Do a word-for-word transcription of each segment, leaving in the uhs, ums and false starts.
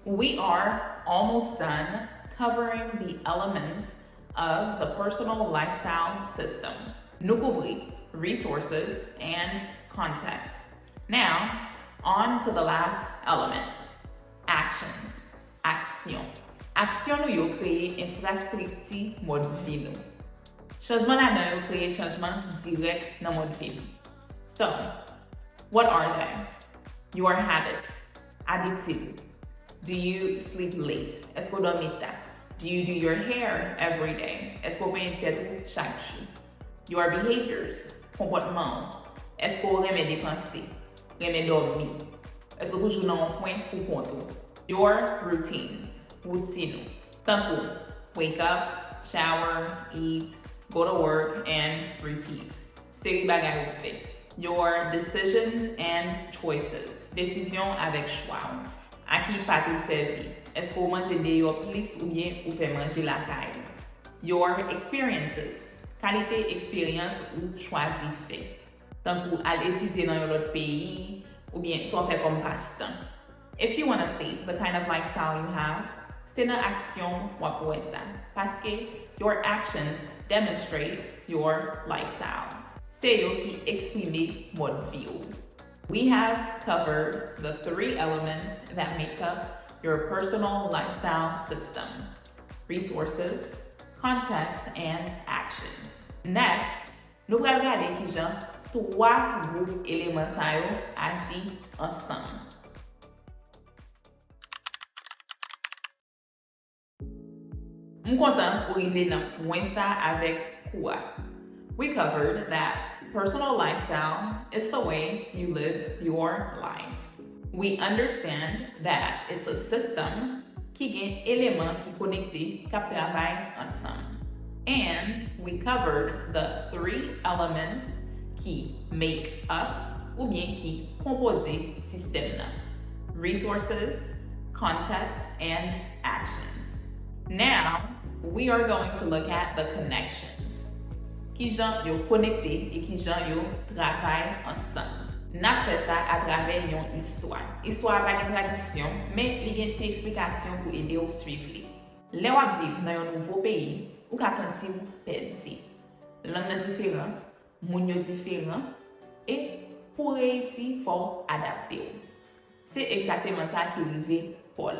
We are almost done covering the elements of the personal lifestyle system. Nou kouvri resources and context. Now, on to the last element, actions. Aksyon. Aksyon nou yo kreye enfrastrikti mòd vi nou. Chanjman ladan yo kreye chanjman dirèk nan mòd vi nou. So, what are they? Your habits. Abitid. Do you sleep late? Èske w dòmi ta? Do you do your hair every day? Èske w penyen tèt ou chak jou? Your behaviors. Konpòtman w. Èske w renmen depanse? Renmen dòmi? Èske w toujou nan yon kwen pou kont ou? Your routines. Woutin ou. Tankou, wake up, shower, eat, go to work, and repeat. Seri bagay ou fè. Your decisions and choices. Desizyon avèk chwa w. A ki pat ou sèvi? Èske w manje deyò plis oubyen ou fè manje lakay ou? Your experiences. Kalite eksperyans ou chwazi fè. Tankou al etidye nan yon lòt peyi, oubyen sa w fè kòm pastan. If you wanna see the kind of lifestyle you have, se nan aksyon w ap wè sa. Paske your actions demonstrate your lifestyle. Se yo ki eksprime mòd vi w. We have covered the three elements that make up your personal lifestyle system: resources, context, and actions. Next, nou pral gade kijan twa gwoup eleman sa yo aji ansanm. M kontan ou rive nan pwen sa avèk kou a. We covered that personal lifestyle is the way you live your life. We understand that it's a system ki gen eleman ki konekte, k ap travay ansanm. And we covered the three elements ki make up oubyen ki konpoze sistèm nan: resources, context, and actions. Now, we are going to look at the connections. Kijan yo konekte e kijan yo travay ansanm. N ap fè sa atravè yon istwa. Istwa a pa gen tradiksyon, men li gen ti eksplikasyon pou ede w swiv li. Lè w ap viv nan yon nouvo peyi, ou ka santi w pèdi. Lang nan diferan, moun yo diferan, e pou w reyisi, fò w adapte w. Se egzakteman sa ki rive Paul.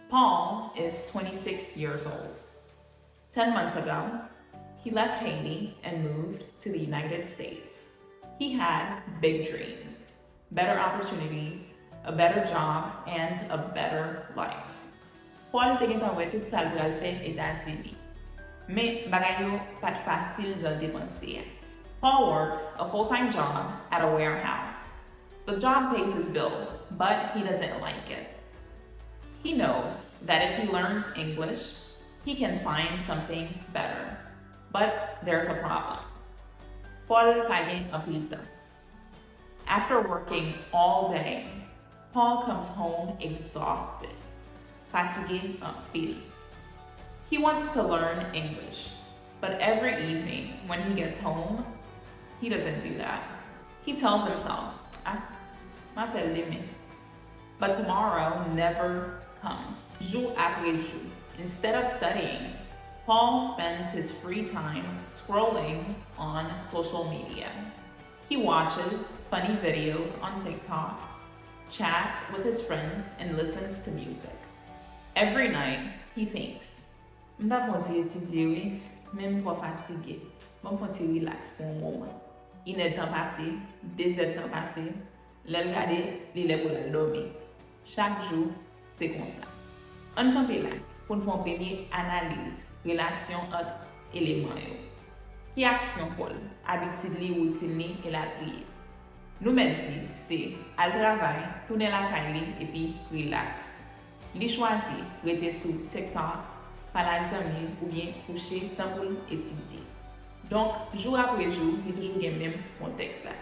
Paul is twenty-six years old. Ten months ago, he left Haiti and moved to the United States. He had big dreams, better opportunities, a better job, and a better life. Paul te gentan wè tout sa l pral fè Etazini. Men, bagay yo pa t fasil jan l te panse a. Paul works a full-time job at a warehouse. The job pays his bills, but he doesn't like it. He knows that if he learns English, he can find something better. But there's a problem. Paul pa gen anpil tan. After working all day, Paul comes home exhausted, fatige anpil. He wants to learn English, but every evening when he gets home, he doesn't do that. He tells himself, "Ah, m a fè l demen." But tomorrow never comes. Jou apre jou, instead of studying, Paul spends his free time scrolling on social media. He watches funny videos on TikTok, chats with his friends, and listens to music. Every night, he thinks, "M ta fè yon ti etidye, wi, men m twò fatige. Ban m fè yon ti rilaks pou yon moman." Inèdtan pase, dezèdtan pase, lè l gade, li lè pou l al dòmi. Chak jou, se konsa. Ann kanpe la pou n fè yon premye analiz relasyon ant eleman yo. Ki aksyon Paul, abitid li, woutin li, elatriye? Nou mèt di se al travay, tounen lakay li, epi rilaks. Li chwazi rete sou TikTok, pale ak zanmi l oubyen kouche tan pou l etidye. Donk, jou apre jou, li toujou gen menm kontèks la.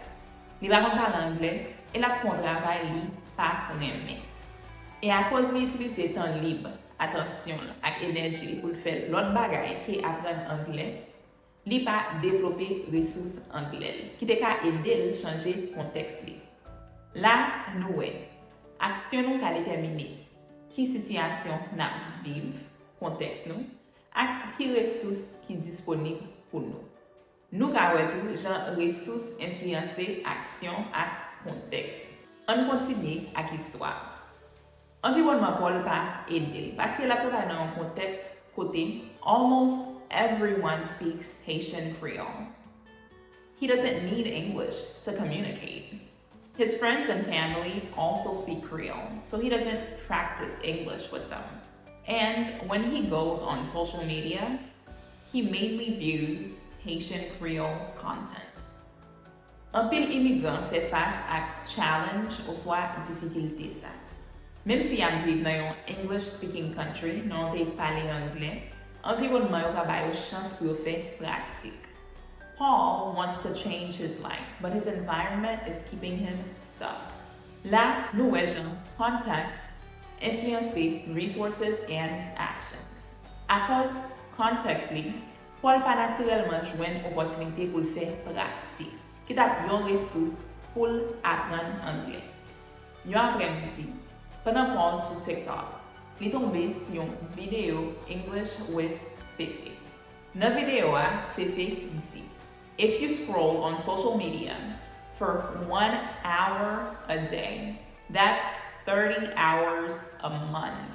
Li pa konn pale anglè e l ap fè yon travay li pa renmen. E akoz li itilize tan lib, atansyon l ak enèji l pou l fè lòt bagay ke aprann anglè, li pa devlope resous anglè l ki te ka ede l chanje kontèks li. La, nou wè, aksyon nou ka detèmine ki sitiyasyon n ap viv, kontèks nou, ak ki resous ki disponib pou nou. Nou ka wè tou jan resous enfliyanse aksyon ak kontèks. Ann kontinye ak istwa. Anviwònman Pòl pa ede l, paske l ap travay nan yon kontèks kote almost everyone speaks Haitian Creole. He doesn't need English to communicate. His friends and family also speak Creole, so he doesn't practice English with them. And when he goes on social media, he mainly views Haitian Creole content. Anpil imigran fè fas ak challenge oswa difikilte sa. Menm si y ap viv nan yon English speaking country, nan yon peyi k pale anglè, anviwònman yo pa ba yo chans pou yo fè pratik. Paul wants to change his life, but his environment is keeping him stuck. La, nou wè jan context enfliyanse resources and actions. Akòz kontèks li, Pòl pa natirèlman jwenn opòtinite pou l fè pratik, ki t ap yon resous pou l aprann anglè. Yon aprèmidi, pandan Paul sou TikTok, li tonbe sou yon videyo English with Fefe. Nan videyo a, Fefe di, "If you scroll on social media for one hour a day, that's thirty hours a month.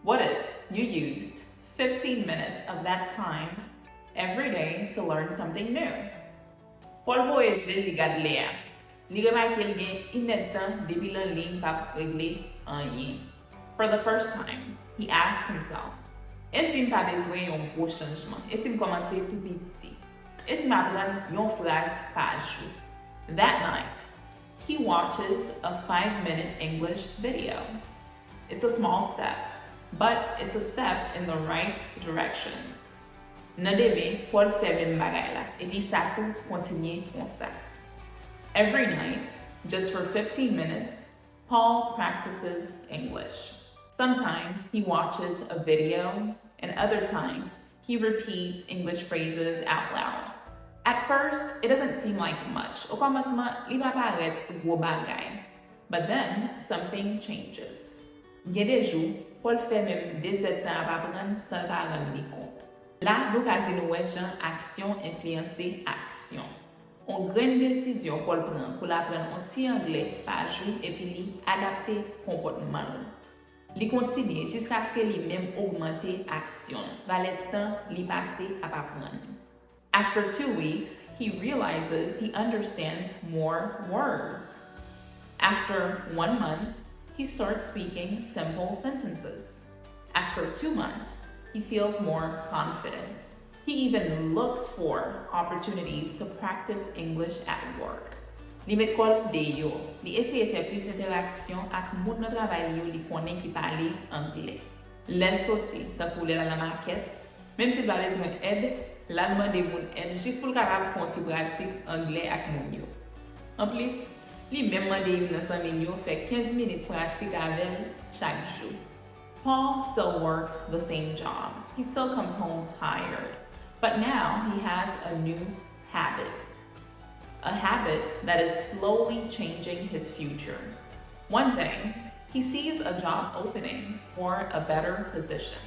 What if you used fifteen minutes of that time every day to learn something new?" Pòl voye je l, li gad lè a. Li remake l gen inèdtan depi l an liy, l p ap regle anyen. For the first time, he asked himself, "E si m pa bezwen yon gwo chanjman? E si m kòmanse tou piti? E si m aprann yon fraz pa jou?" That night, he watches a five-minute English video. It's a small step, but it's a step in the right direction. Nan demen, Pòl fè menm bagay la, epi sa tou kontinye konsa. Every night, just for fifteen minutes, Paul practices English. Sometimes he watches a video, and other times he repeats English phrases out loud. At first, it doesn't seem like much. Okòmansman, li pa parèt gwo bagay. But then, something changes. Gen de jou, Pòl fè menm de zèdtan ap aprann san l pa rann li kont. La, nou ka di nou wè jan aksyon enfliyanse aksyon. On grenn desizyon Pòl pran pou l aprann on ti anglè pa jou epi li adapte konpòtman l. Li kontinye jiskaske li menm ogmante aksyon l, valè tan li pase ap aprann. After two weeks, he realizes he understands more words. After one month, he starts speaking simple sentences. After two months, he feels more confident. He even looks for opportunities to practice English at work. Li met kò l deyò. Li eseye fè plis entèraksyon ak moun nan travay li yo li konnen ki pale anglè. Lè l soti, tankou lè l al nan makèt, menm si l pa bezwen èd, l al mande moun èd jis pou l kapab fè yon ti pratik anglè ak moun yo. Anplis, li menm mande youn nan zanmi l yo fè kenz minit pratik avè l chak jou. Paul still works the same job. He still comes home tired. But now he has a new habit. A habit that is slowly changing his future. One day, he sees a job opening for a better position.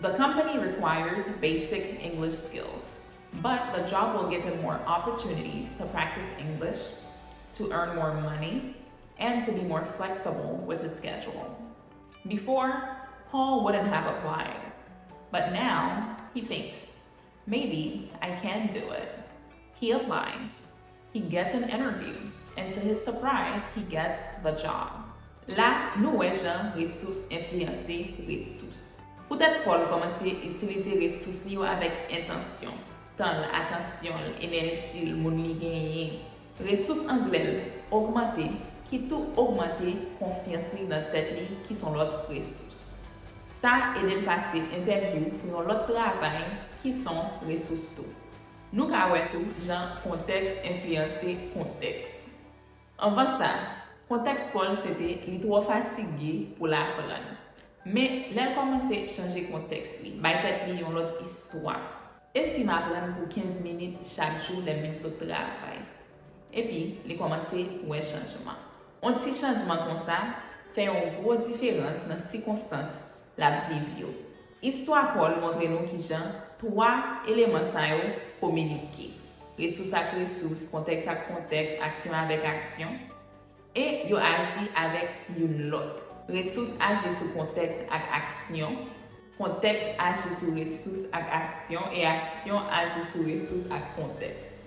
The company requires basic English skills, but the job will give him more opportunities to practice English, to earn more money, and to be more flexible with his schedule. Before, Paul wouldn't have applied, but now he thinks, "Maybe I can do it." He applies. He gets an interview, and to his surprise, he gets the job. La, nou wè jan resous enfliyanse resous. Poutèt Pòl kòmanse itilize resous li yo avèk entansyon, tan l, atansyon l, enèji l, moun li genyen, resous anglè l ogmante, ki tou ogmante konfyans li nan tèt li, ki s on lòt resous. Sa ede l pase entèvyou pou yon lòt travay ki s on resous tou. Nou ka wè tou jan kontèks enfliyanse kontèks. Anvan sa, kontèks Pòl se te li twò fatige pou l aprann. Men, lè l kòmanse chanje kontèks li, bay tèt li yon lòt istwa. E si m aprann pou kenz minit chak jou lè m vin sot travay? Epi, li kòmanse wè chanjman. On ti chanjman konsa fè yon gwo diferans nan sikonstans l ap viv yo. Istwa Pòl montre nou kijan twa eleman sa yo kominike. Resous ak resous, kontèks ak kontèks, aksyon avèk aksyon, e yo aji avèk youn lòt. Resous aji sou kontèks ak aksyon, kontèks aji sou resous ak aksyon, e aksyon aji sou resous ak kontèks.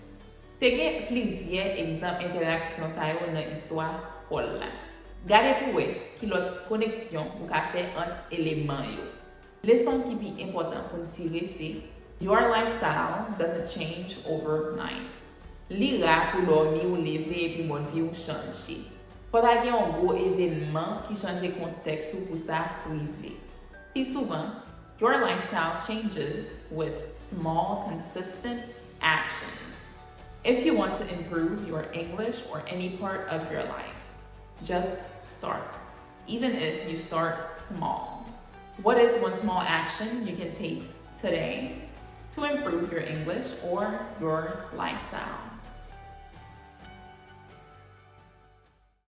Te gen plizyè egzanp entèraksyon sa yo nan istwa Pòl la. Gade pou w wè ki lòt koneksyon ou ka fè ant eleman yo. Leson ki pi enpòtan pou n tire se: Your lifestyle doesn't change overnight. Li ra pou dòmi ou leve epi mòd vi w chanje. Fò ta gen yon gwo evènman ki chanje kontèks ou pou sa rive. Pi souvan, your lifestyle changes with small, consistent actions. If you want to improve your English or any part of your life, just start, even if you start small. What is one small action you can take today to improve your English or your lifestyle?